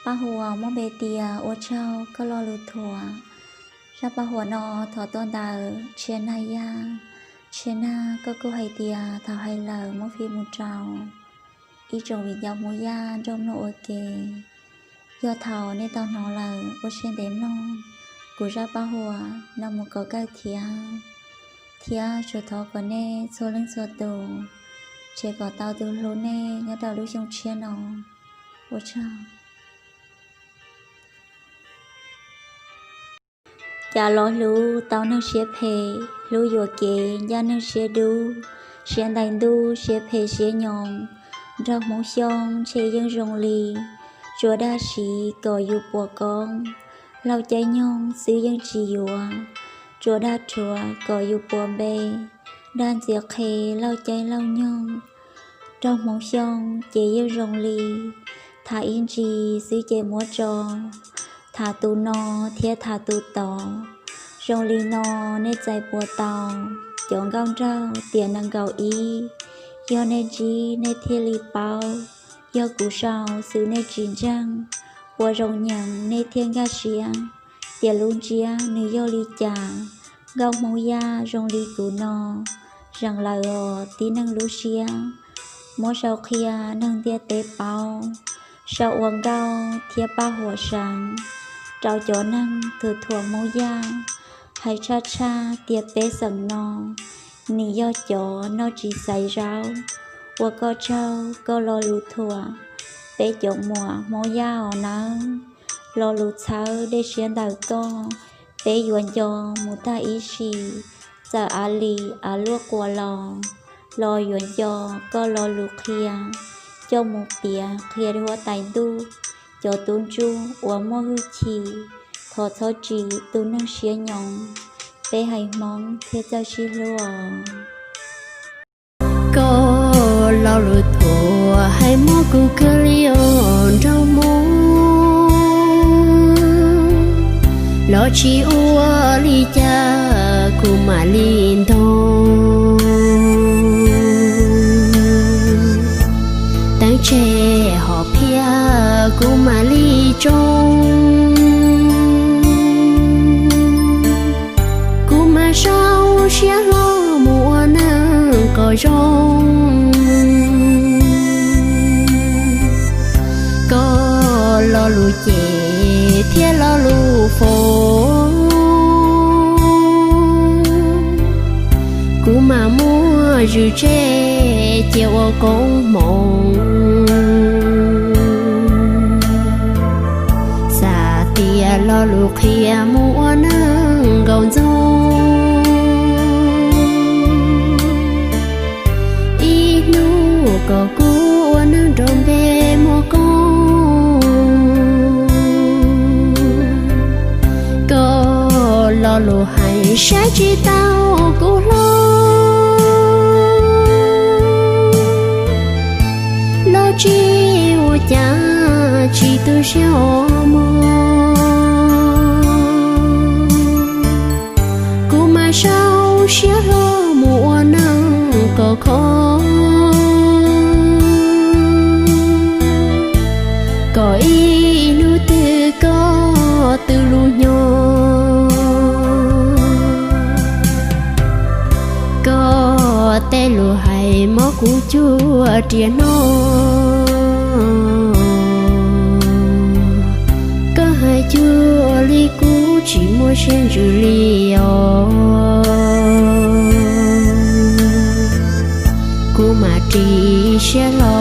Paj huam muaj npe tias Ua Tsaug Koj Lo Lus Thuam. Zaj paj huam no thov tuaj ntawm Tshiab Nag Yaj. Tshiab Nag, koj kuj hais tias thaum hais lawm muab fij mus rau ib tsoom viv ncaus Hmoob Yaj nrog mloog ua ke. Yog thaum nej tau hnov lawm, ua siab ntev mloog kuv zaj paj huam no mus kom kawg thiab. Thiab tsuas thov kom nej txhua leej txhua tus, ces kom tau tus hlub nej nyob rau lub xyoo tshiab no. Ua tsaug. Cas los hlub tau neeg siab phem, hlub yuam kev ncaj neeg siab dub, siab ntais ntuj siab phem siab nyoos. Nrog Hmoob Xyooj ntshe yeej zoo li, tsuas dag siv kom yus puas koob, lauj caij nyoog xwb yeej tsis yuav, tsuas dag rhuav kom yus puas npe, dag ntxias qhe lauj caij lauj nyoog. Nrog Hmoob Xyooj ces yeej zoo li, tham ib ntsis xwb ces muab tso, tham tus no thiab tham tus tod. Zoo li no nej txais puas tau, cov nkauj nraug tiam nees nkaum ib, yog nej ntsib nej thiaj li paub, yog kuv sau xwb nej tsis ntseeg, puas zoo nyeem nej thiaj nkag siab, tias lub ntsiab nws yog li cas. Nkauj Hmoob Yaj zoo li kuv no, zeem lawm os tib neeg lub siab, muab sau qhia neeg ntiaj teb paub, sau ua nkauj thiab paj huam seev, rau cov neeg thuam thuam Hmoob Yaj, hais tshaj tshaj tias peb xeem no, nim yog cov noj tsis xaiv zaub. Ua koj tsaug koj lo lus thuam, peb cov muam Hmoob Yaj os nawb, lo lus txhawb dej siab ntawm koj, peb yuav nco mus tag ib sim, txawm av lis av luaj quas los, los yuav nco koj lo lus qhia, coj mus piav qhia huab tais ntuj, cov tub ntsuj uas muaj hwj chim, thov txhob tsim tus neeg siab nyoos, peb haiv Hmoob thiaj txawj sib hlub. Koj lo lus thuam hais mob kuv kawg li os nraug Hmoob, los tsis ua li cas kuv mam li ntog, teev tseg hom phiaj kuv mam li tsoo. Kuv mam sau siab hlo mus ua neeg kom zoo. Koj lo lus cem thiab lo lus faus, kuv mam muab zwm tseg cia ua koob hmoov. Xav tias lo lus qhia mus ua neeg nkaus ntxoog, ib hnub kom kuv ua neeg nrog npe muaj koob. Koj lo lus hais saib tsis taus kuv hlo, los tsis ua cas tsis tu siab os mog. Kuv mam sau siab hlo mus ua neeg kom khov, kom ib hnub twg koj twb lub nyoog. Koj tej lus hais mob kuv cuag riam hnob, koj hais cuag li kuv tsis muaj siab ntsws li os. Kuv mam ris siab hlo